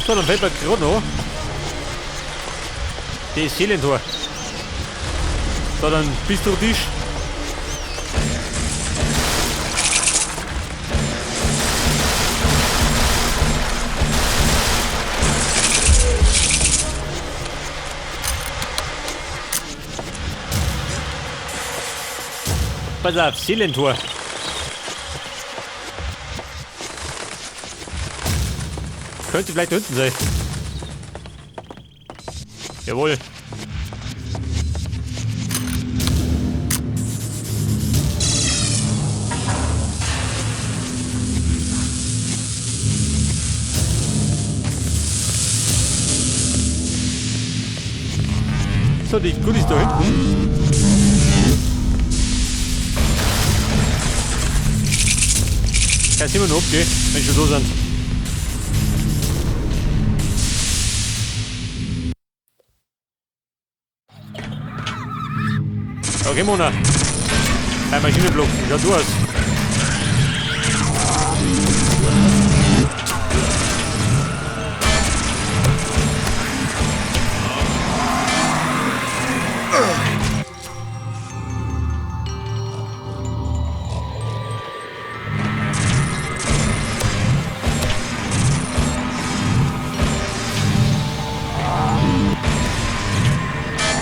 So, dann fällt mir gerade noch das Seelentor. Da dann Bistrotisch. Pass auf, Seelentor. Könnte vielleicht da hinten sein. Jawohl. So, die Goodies da hinten. Kann immer noch abgehen, wenn schon da sind. Okay, Mona. Ein Maschinenblock, schaut du aus.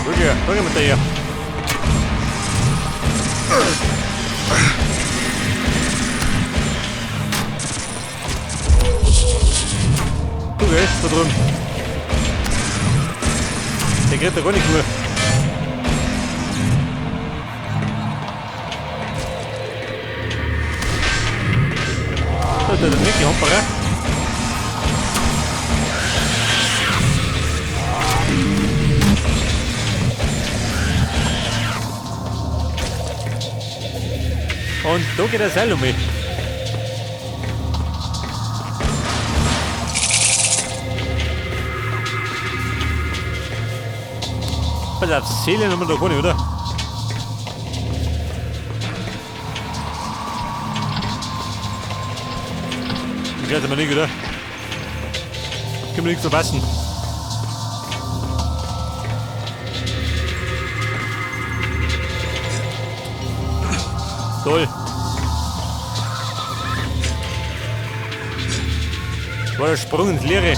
Rüge, Rüge mit dir. Du gehst da drüben. Der kriegt da gar nicht mehr. Da ist der Mickey Hopperer. Und da geht der Seil um mich. Pass auf, Seelen haben wir da gar nicht, oder? Ich weiß aber nicht, oder? Können wir nichts verpassen. Toll. War der Sprung ins Leere.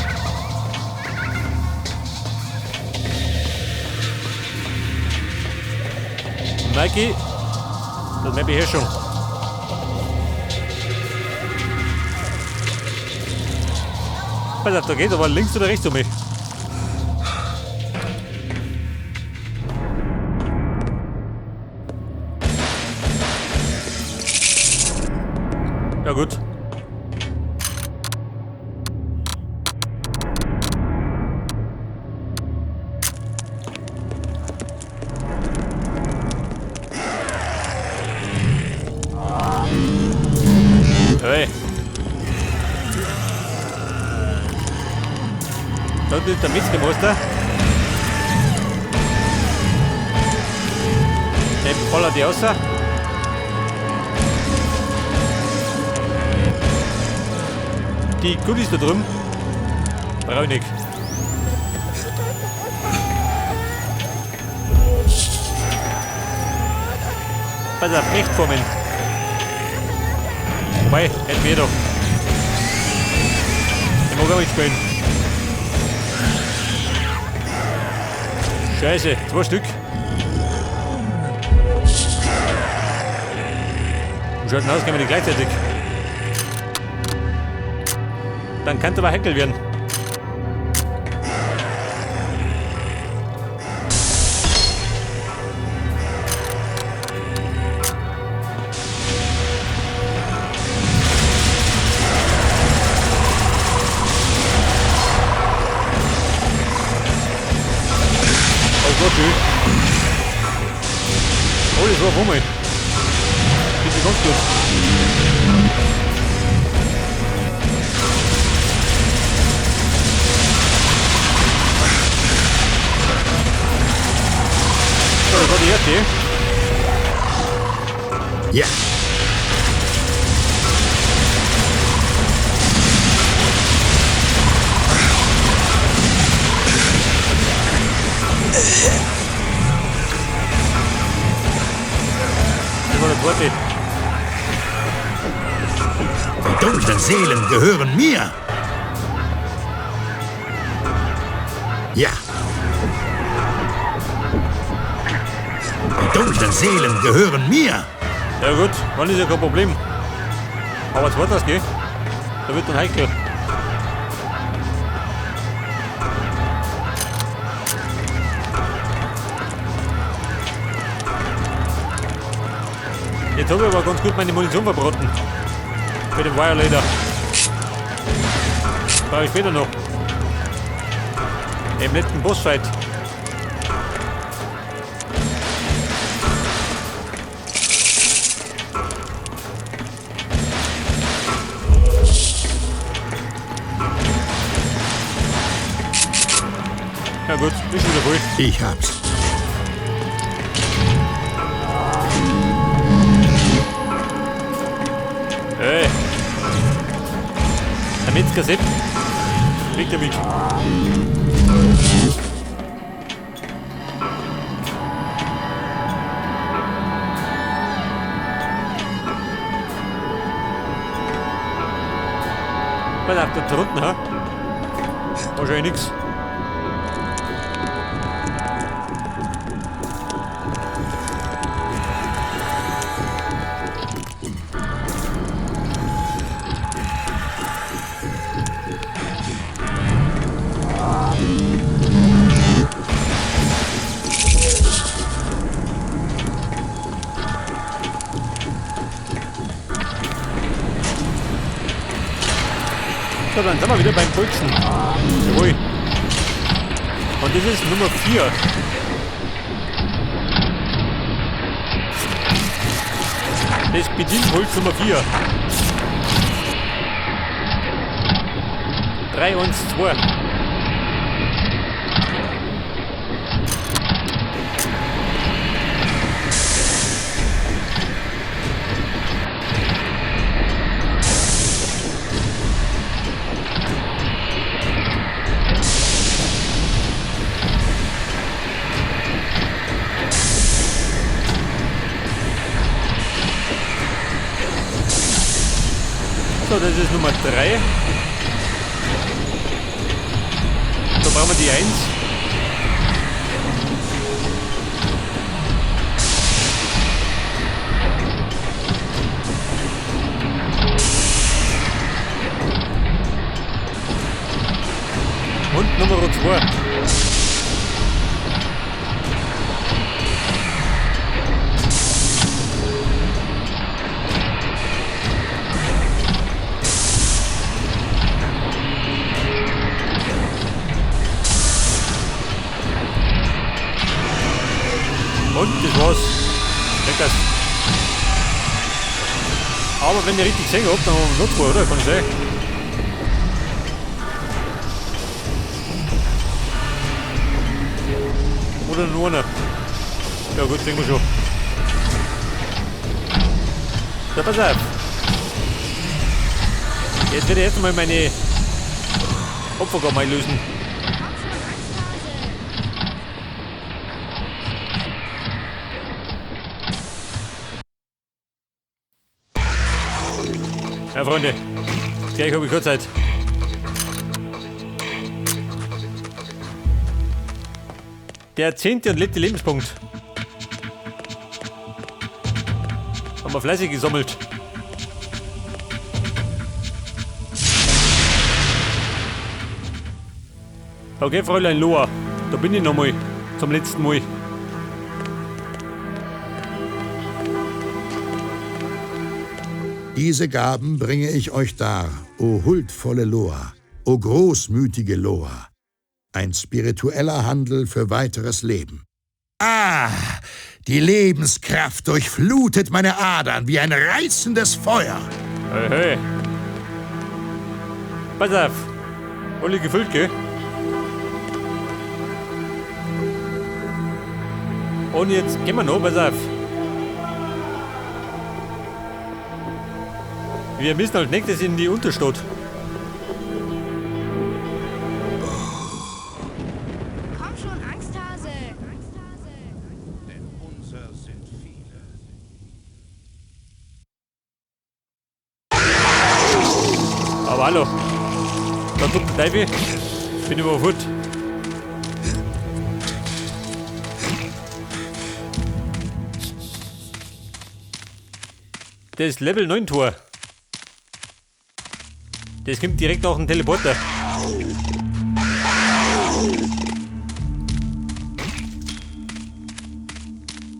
Mikey, das ist meine Beherrschung. Pass auf, da geht aber links oder rechts um mich. Ja gut. Hey. Da ist der Metzgermeister. Der ballert die raus. Die Goodies da drüben brauche ich nicht. Pass auf, Echtformen. Wobei, hätten wir doch. Ich mag auch mitspielen. Scheiße, 2 Stück. Wie schaut denn aus, können wir die gleichzeitig? Dann könnte aber heikel werden. Oh Gott, ey. Oh, das war auf einmal. Das ist ganz gut. So, das war die erste. Ja. Dunklen Seelen gehören mir. Ja. Die dunklen Seelen gehören mir. Ja gut, wann ist ja kein Problem. Aber was war das, gell? Da wird dann heikel. Jetzt habe ich aber ganz gut meine Munition verbraten. Mit dem Violator. Brauche ich später noch. Im letzten Bossfight. Ja gut, ist schon wieder voll. Ich hab's. Hey. Der Metzger Sepp. Weg damit. Pass auf, da drunten, ha? Wahrscheinlich nix. So, dann sind wir wieder beim Bolzen. Jawohl. Und das ist Nummer 4. Das Bedienholz Nummer 4. 3, 1, 2. So, das ist Nummer 3. Da brauchen wir die 1. Und Nummer 2. Und das war's. Lecker. Aber wenn ich richtig gesehen hab, dann haben wir noch zwei, oder? Kann ich sein? Oder nur einer. Ja gut, sehen wir schon. So, pass auf. Jetzt werde ich erst einmal meine Opfergabe einlösen. Ja, Freunde, gleich habe ich kurz Zeit. Der 10. und letzte Lebenspunkt. Haben wir fleißig gesammelt. Okay, Fräulein Loa, da bin ich nochmal. Zum letzten Mal. Diese Gaben bringe ich euch dar, o huldvolle Loa, o großmütige Loa. Ein spiritueller Handel für weiteres Leben. Ah, die Lebenskraft durchflutet meine Adern wie ein reißendes Feuer. Hey, hey. Pass auf. Alle gefüllt, gell? Und jetzt gehen wir noch, pass auf. Wir müssen als nächstes in die Unterstadt. Komm schon, Angsthase! Denn unser sind viele. Hallo. Da tut der Teufel. Bin ich aber fort. Das Level 9 Tor. Das kommt direkt nach dem Teleporter.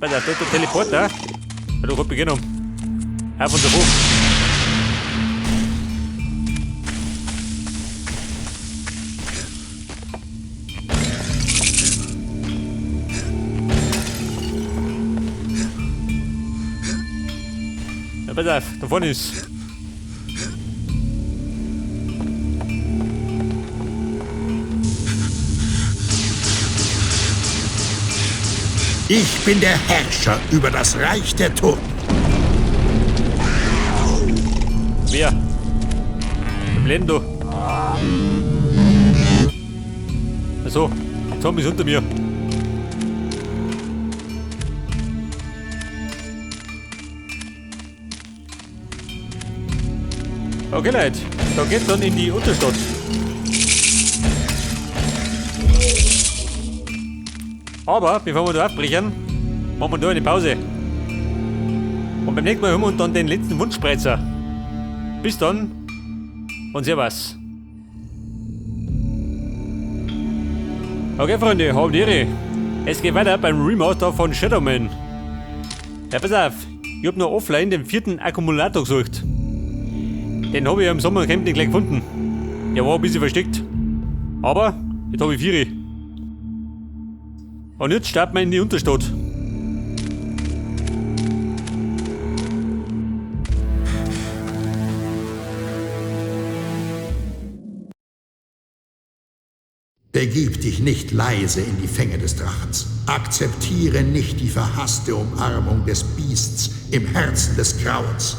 Pass auf, da ist der Teleporter. Hallo, Gott, beginnen. Auf und davor. Ja, pass auf, da vorne ist. Ich bin der Herrscher über das Reich der Toten. Wer? Blendo. Achso, Zombies unter mir. Okay, Leute, da geht's dann in die Unterstadt. Aber bevor wir da abbrechen, machen wir da eine Pause. Und beim nächsten Mal hören wir uns dann den letzten Wunschspreizer. Bis dann und servus. Okay, Freunde, habt Ehre. Es geht weiter beim Remaster von Shadowman. Ja, pass auf, ich hab noch offline den 4. Akkumulator gesucht. Den hab ich ja im Sommer nicht gleich gefunden. Der war ein bisschen versteckt. Aber jetzt hab ich 4. Und jetzt starten wir in die Unterstadt. Begib dich nicht leise in die Fänge des Drachens. Akzeptiere nicht die verhasste Umarmung des Biests im Herzen des Grauens.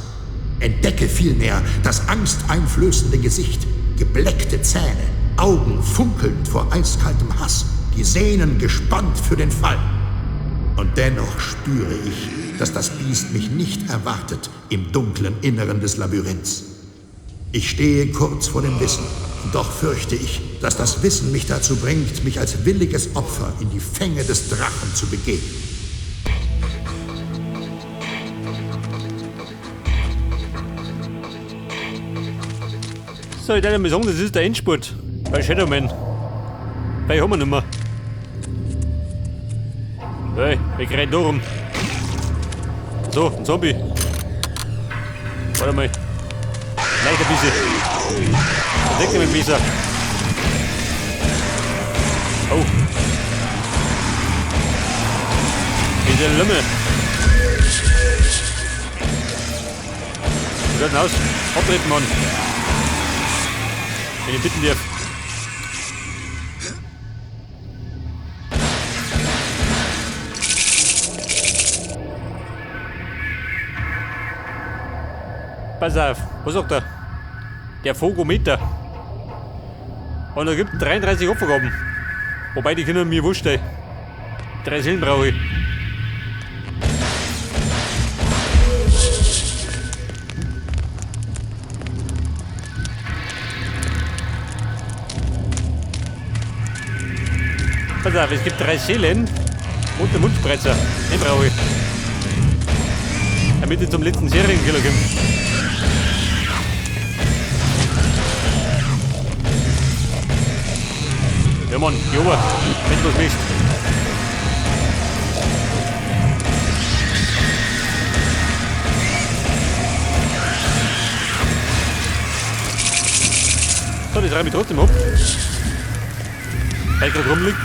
Entdecke vielmehr das angsteinflößende Gesicht, gebleckte Zähne, Augen funkelnd vor eiskaltem Hass, die Sehnen gespannt für den Fall. Und dennoch spüre ich, dass das Biest mich nicht erwartet im dunklen Inneren des Labyrinths. Ich stehe kurz vor dem Wissen, und doch fürchte ich, dass das Wissen mich dazu bringt, mich als williges Opfer in die Fänge des Drachen zu begeben. So, ich darf mal sagen, das ist der Endspurt bei Shadowman. Bei haben wir nicht mehr. Hey, ich renn da rum. So, ein Zombie. Warte mal. Leicht ein bisschen. Verdecke mit dem Messer. Oh. Diese Lümmel. Wie schaut denn aus? Abtreten, Mann. Wenn ich bitten darf. Pass auf, was sagt er? Der Fogometer. Und da gibt 33 Opfergaben. Wobei die können mir wurscht sein. 3 Seelen brauche ich. Pass auf, es gibt 3 Seelen und den Mundspreizer. Den brauche ich. Damit ich zum letzten Serienkiller komme. Ja Mann, geh runter, wenn du was möchtest. So, das reibe ich trotzdem ab. Weil gerade rumliegt.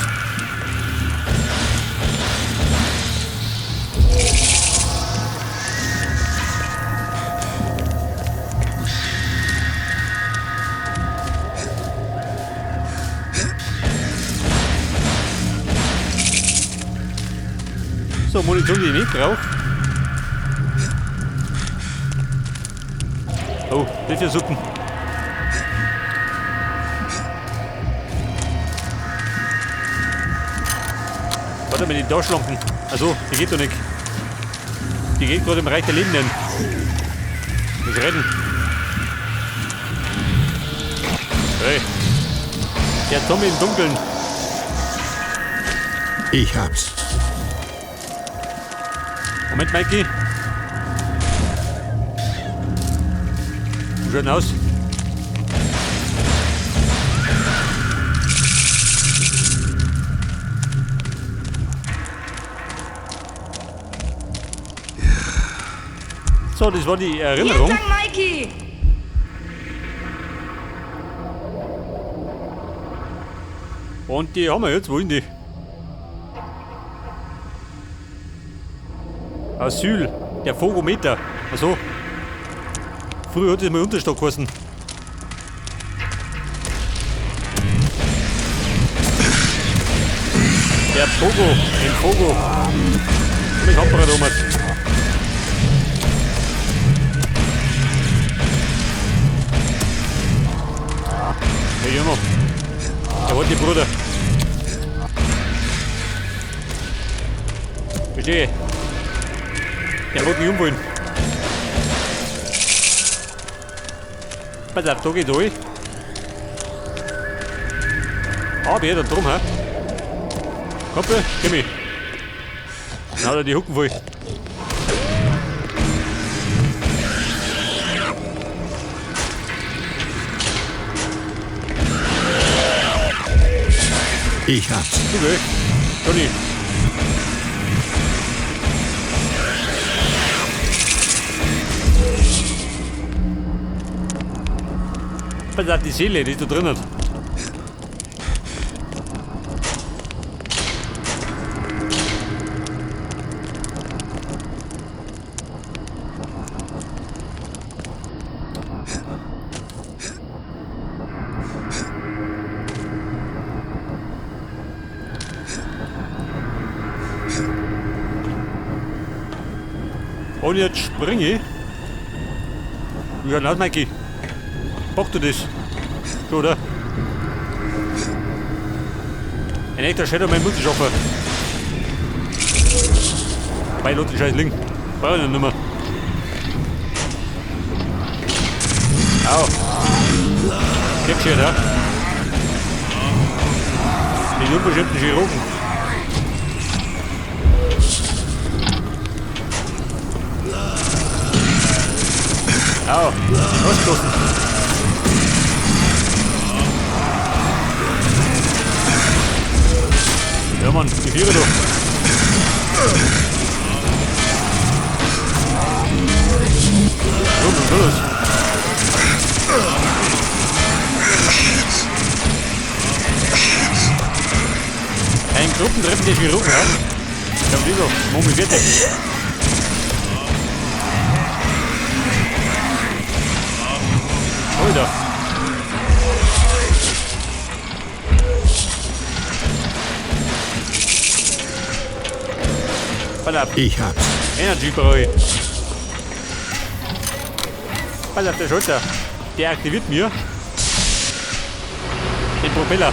So, Munition, die ich nicht brauche. Oh, das ist ja Suppen. Warte mal, die Taschenlampen. Also, die geht doch nicht. Die geht gerade im Reich der Lebenden. Muss retten. Hey. Der Zombie im Dunkeln. Ich hab's. Moment, Mikey. Wie schaut denn aus? So, das war die Erinnerung. Hier entlang, Mikey! Und die haben wir jetzt. Wo sind die? Asyl, der Fogometer. Also, früher hat das mal Unterstock geheißen. Der Pogo, ein Pogo. Mit Hamperer Thomas. Hey Junge, der wollte die Bruder. Verstehe. Der wollte mich umholen. Pass auf, da geht's durch. Aber da drum, hä? Kumpel, gib mir. Dann hat er die Hucken voll. Ich hab's. Okay. Johnny. Pass auf, die Seele, die ist da drin. Und jetzt springe ich. Wie schaut aus, Mikey? Bock du das? So, oder? Ein echter Shadowman muss ich schaffen. Wobei, lass den Scheiß liegen. Brauch ich nicht mehr. Au. Gib schon, ja? Die unverschämten Chirurgen. Au. Ausgestoßen. Ja Mann, die Viere doch. Los, los. Ein Gruppentreffen der Chirurgen, ja? Ja, wieso? Momi fertig. Alter. Pass auf. Ich hab's. Energy brauche ich. Pass auf, der Schalter. Der aktiviert mir den Propeller.